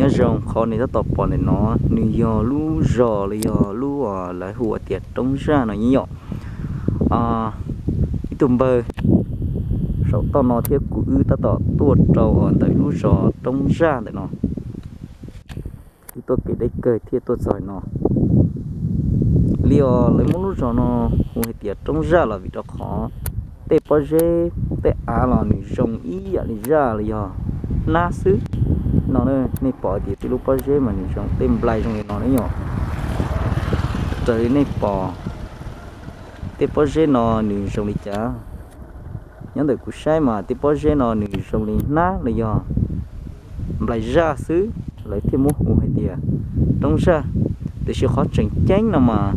Nyob zoo, qhov nej tab tom pom ntawm no nws yog lub zos los yog lub uas lawv hu ua tias Roob Zaj no yeej yom. Ib tug npawg saum toj no thiab kuv wb tab tom tuaj rau uas ntawm lub zos Roob Zaj ntawm no. Wb tuaj kev deb kawg thiaj tuaj txog no. Li uas lawv muab lub zos no hu hais tias Roob Zaj los vim rau qhov tej pob zeb tej av los nws zoo ib yam li zaj los yog hnab xwb no. Nej pom tias tej lub pob zeb mas nws zoo tej nplai zoo li no ne yom. Raws li nej pom tej pob zeb no nws zoo li cas? Nyob ntawm kuv saib mas tej pob zeb no nws zoo li hnab los yog nplai zaj xwb, lawv thiaj muab hu hais tias Roob Zaj. Tiam sis qhov tseem ceeb no mas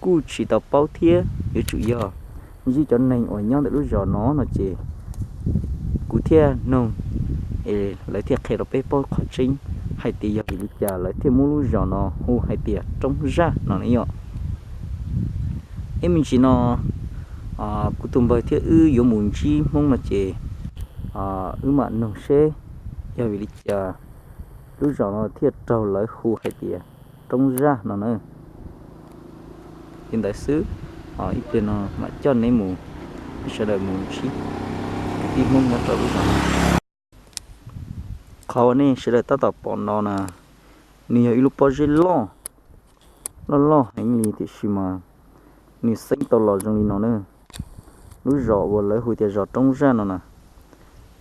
kuj tsis tau paub thiab, yuav tsum yog zij cov neeg uas nyob ntawm lub zos no no ces kuv thiaj noog es lawv thiaj qhia rau peb paub qhov tseeb hais tias yog vim li cas lawv thiaj muab lub zos no hu hais tias Roob Zaj no ne yom. Ib me ntsis no kuv tus npawg thiab wb yuav mus ntsib Hmoob no ces wb mam noog seb yog vim li cas lub zos no thiaj raug lawv hu hais tias Roob Zaj no na. Li ntawd xwb, ib pliag no mam coj neb mus, sawv daws mus ntsib kwv tij Hmoob nyob rau lub zos no. Qhov uas nej sawv daws tab tom pom no na, nws yog ib lub pob zeb loj, loj loj heev li tiam sis mas nws xeeb tau los zoo li no na. Lub zos uas lawv hu tias zos Roob Zaj no na,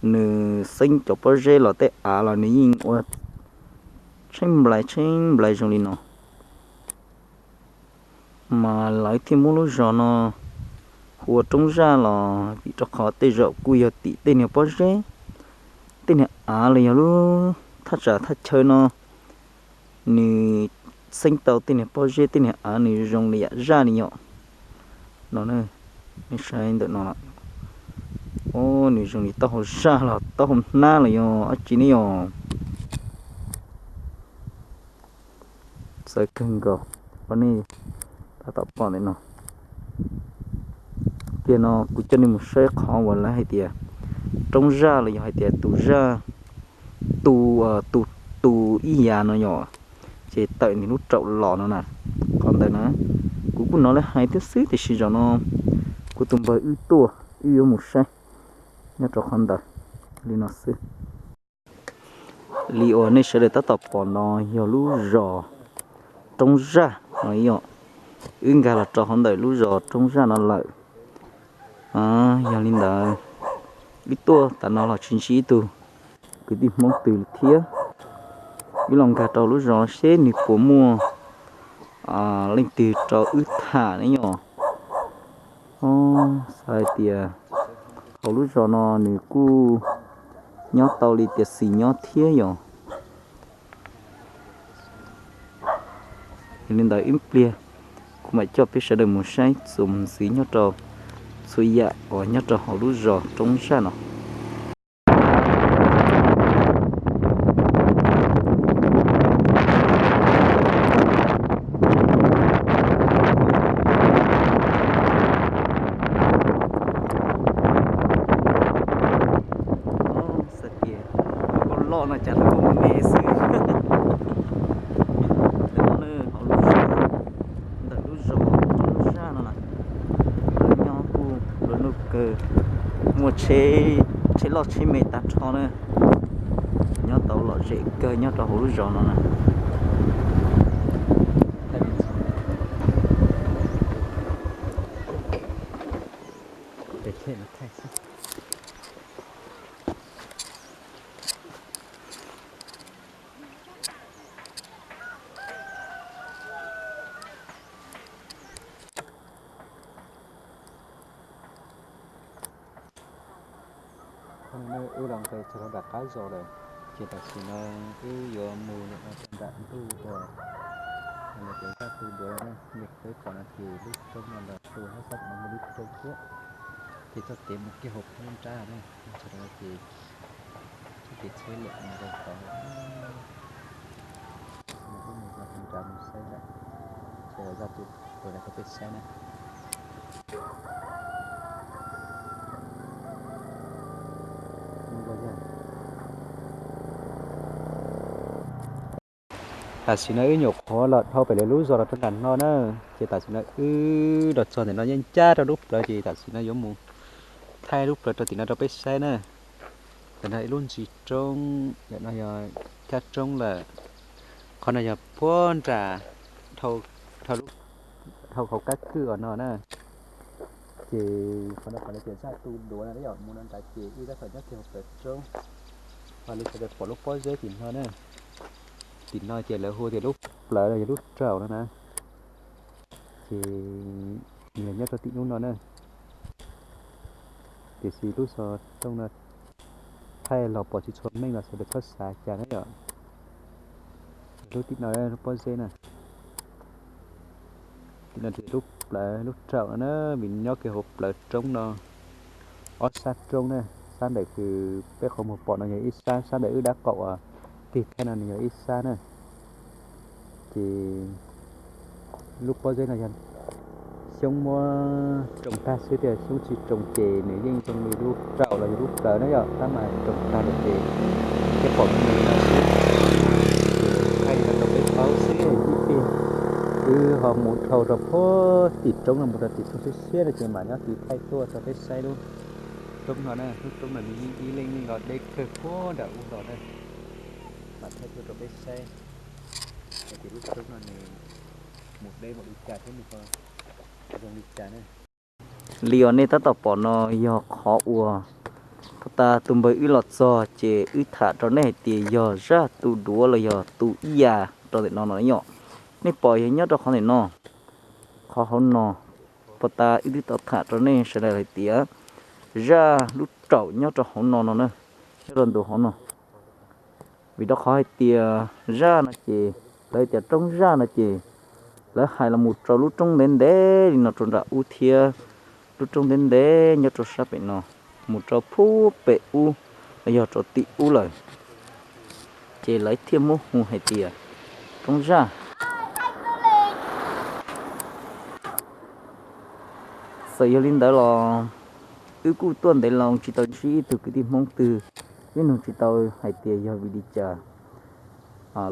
nws xeeb cov pob zeb los tej av los nws yeej ua tsheeb nplai tsheeb nplai zoo li no. Mas lawv thiaj muab lub zos no hu ua Roob Zaj los vim rau qhov tej zaum kuj yog tim tej niag pob zeb, tej niag av los yog lub thaj tsam thaj chaw no nws xeeb tau tej niag pob zeb tej niag av nws zoo li yam zaj li yom. No, nej saib ntawm no, nws zoo li taub hau zaj los taub hau hnab los yog dab tsi ne yom. Txawv kawg nkaus, nej tab tom pom ntawm no. Tiam no kuv coj nej mus saib qhov uas lawv hais tias Roob Zaj los yog hais tias tus zaj, tus, tus, tus ib yam no yom, ces tawm nws lub raum los no na. Qhov ntawd na, kuv kuj hnov lawv hais thiab xwb tiam sis zaum no kuv tus npawg wb tuaj wb yuav mus saib nyob rau qhov ntawd li no xwb. Li uas nej sawv daws tab tom pom no yog lub zos Roob Zaj no yom. Wb nkag los rau hauv ntawm lub zos Roob Zaj no lawm. Yog li ntawd, wb tuaj tas no los tsis ntsib ib tug kwv tij Hmoob twg li thiab. Wb los nkag rau lub zos seb nws puas muaj leej twg rau wb tham ne yom. Xav hais tias hauv lub zos no nws kuj nyob tau li tias xis nyob thiab yom. Yog li ntawd ib pliag kuv mam coj peb sawv daws mus saib txuas mus ntxiv nyob rau txhua yam uas nyob rau hauv lub zos Roob Zaj no. Xav tias loj no cas lawv kuj me xwb. Ntawm no hauv lub zos, ntawm lub zos Roob Zaj no na, lawv nyob kuj loj kawg, muaj tsheb, tsheb loj tsheb me tag nrho na, nyob tau lom zem kawg nyob rau hauv lub zos no na. Wb los nqes txog rau nram qab zos lawm, ces tam sim no wb yuav mus rau nram ntug uas lawv tias zaj tu duav na. Li qhov peb pom no ces lub roob no los tu hab sab tom no muaj lub roob thiab, ces txoj kev mus kiag hauv phab nrab na, txog rau no ces txoj kev tsheb lawm mus rau tod. Wb mus rau nrad mus saib lawm, ces zaj tu duav rau peb saib na. Mus zog yog. Tam sim no wb nyuam qhuav los dhau pem lawv lub zos los rau nram no na, ces tam sim no wb los txog ntawm no yeej ncaj rau lub plawv, ces tam sim no yuav mus thaij lub plawv rau tim no rau peb saib na. Ntawm no ib lub ntsis roob, ntawm no yog caj roob lawm. Qhov no yog puag nram dhau hauv kab kwj os no na. Ces qhov no qhov lawv tias zaj tu duav no yom, mus no nrad ces wb tab tom nyob kiag hauv plawv roob. Ho li sawv daws pom lub pob zeb tim no na, tim no ces lawv hu tias lub plawv los yog lub raum no na. Ces nws yog nyob rau tim lub no na. Tiam sis lub xov tooj no thaij los pom tsis tshua meej los sawv daws txhob xav cas na yom. Lub tim no lub pob zeb na, tim no ces lub plawv lub raum no na, vim nyob kiag hauv plawv roob no. Ob sab roob na, sab ntawm kws peb qhov muag pom no yog ib sab, sab ntawm wb dab qaum uas tig thaij no nws yog ib sab na. Ces lub pob zeb no yog xyoob muab tsoo tag xwb, tias xyoob tsis tsoo ces nws yeej zoo li lub raum los yog lub plawv na yom, tab mas tsoo tag lawm ces thiaj pom me me no xwb. Thaij no rau peb paub xwb ib pliag. Wb ho mus dhau rau puag tim roob no mus rau tim roob siab siab no ces mam nyob tiv thaij tuaj rau peb saib lub roob no na. Lub roob no nws yeej ib leej yeej los deb kawg puag nram ub los na, mam thaij tuaj rau peb saib hais tias lub roob no nws mus deb npaum li cas thiab nws ho zoo li cas na. Li uas nej tab tom pom no yog qhov uas puag ta tus npawg wb los txog ces wb tham rau nej hais tias yog zaj tu duav los yog tu ib yam rau ntawm no no yom. Nej pom yog nyob rau qhov ntawm no, qhov hauv no, puag ta wb twb tau tham rau nej sawv daws hais tias zaj lub raum nyob rau hauv no no na, nyob rau ntu hauv no. Vim rau qhov hais tias zaj no ces lawv tias roob zaj no ces lawv hais los mus rau lub roob ntev ntev li no rau nram ub thiab lub roob ntev ntev nyob rau sab pem no mus rau puag pem ub los yog rau tim ub lawm, ces lawv thiaj muab hu hais tias roob zaj. Txawm yog li ntawd los wb kuj tuaj ntev loo tsis tau ntsib ib tug kwv tij Hmoob twg, wb nug tsis tau hais tias yog vim li cas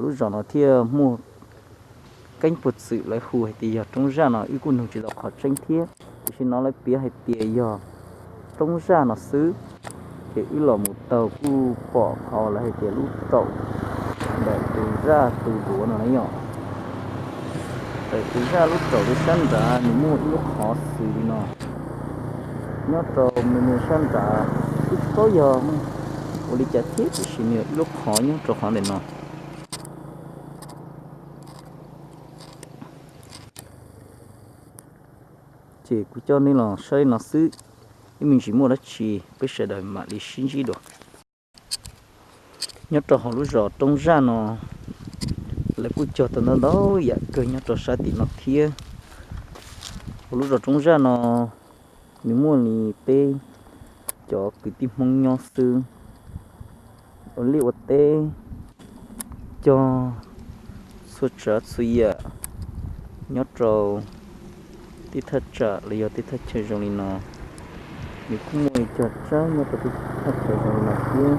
lub zos no thiaj muaj keeb puag txwm lawv hu hais tias yog roob zaj no, wb kuj nug tsis tau qhov tseeb thiab. Tiam sis no lawv piav hais tias yog roob zaj no xwb, ces wb los mus taug kuj pom qhov lawv hais tias lub raum ntawm tus zaj tus duav no na yom. Ntawm tus zaj lub raum li sab nrad nws muaj ib lub qhov xws li no nyob rau me me sab nrad, wb tsis paub yog ua li cas thiab, tiam sis nws yog ib lub qhov nyob rau qhov ntawm no. Ces kuv coj nej los saib no xwb, ib me ntsis muaj dab tsi peb sawv daws mam li sib ntsib dua. Nyob rau hauv lub zos Roob Zaj no, lawv kuj cog tau ntau ntau yam kawg nyob rau sab tim no thiab. Hauv lub zos Roob Zaj no, nws muaj li peb cov kwv tij Hmoob nyob xwb, ua liaj ua teb, cog txhua tsav txhua yam nyob rau tej thaj tsam los yog tej thaj chaw zoo li no. Nws kuj muaj li cog tsawb nyob rau tej thaj chaw zoo li no thiab.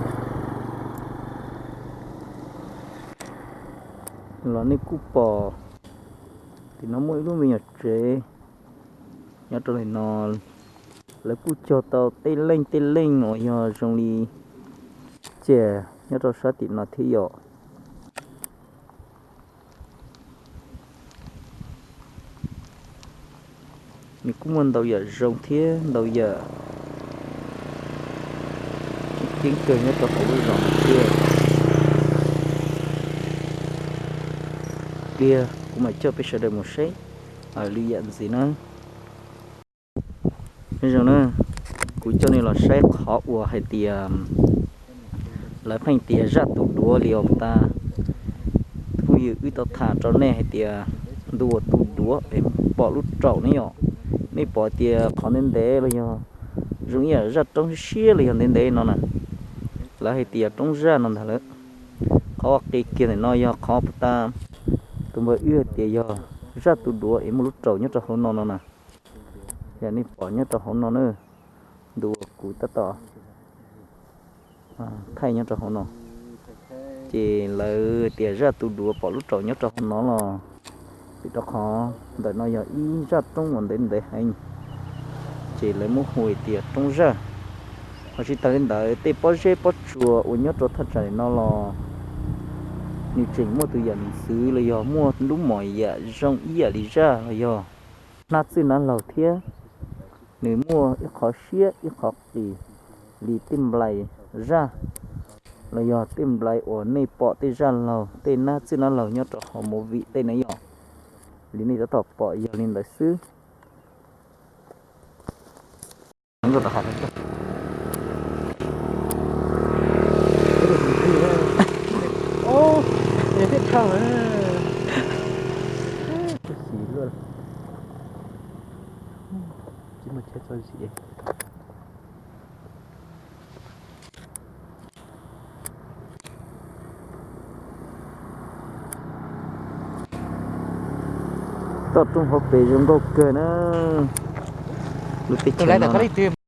Los nej kuj pom tim no muaj ib lub me nyuam tsev nyob rau li no, lawv kuj cog tau tej leej tej leej uas yog zoo li ciam nyob rau sab tim no thiab yom. Nws kuj muaj ntau yam zoo thiab ntau yam ceeb kawg nyob rau hauv lub zos no thiab. Pliag kuv mam coj peb sawv daws mus saib lwm yam ntxiv na. Nyob zoo na, kuv coj nej los saib qhov uas hais tias lawv pheej tias zaj tus duav li os tas. Phooj ywg, wb tau tham rau nej hais tias ntu uas tus duav es pom lub raum ne yom, nej pom tias qhov ntev ntev los yog zoo ib yam zaj roob siab los yog ntev ntev no na, lawv hais tias Roob Zaj no ntag lawm. Qhov uas qhia kiag ntawm no yog qhov puag ta tus npawg wb hais tias yog zaj tus duav es muaj lub raum nyob rau hauv no no na. Yog nej pom nyob rau hauv no na, ntu uas kuv tab tom thaij nyob rau hauv no. Ces lawv tias zaj tu duav pom lub raum nyob rau hauv no los, vim rau qhov ntawm no yog ib zaj roob uas ntev ntev heev, ces lawv muab hu hais tias roob zaj. Ho tsis tas li ntawd tej pob zeb pob tsuas uas nyob rau thaj tsam no los nws tseem muaj tus yam nws xwv los yog muaj lub mos yam zoo ib yam li zaj los yog hnab txwj nab laug thiab. Nws muaj ib qho siab ib qho qis li tej nplai zaj los yog tej nplai uas nej pom tej zaj laug tej nab txwj nab laug nyob rau hauv movie tej na yom. Li nej tab tom pom yog li ntawd xwb. Toj roob hauv pes zoo nkauj kawg na. Lub teb chaws no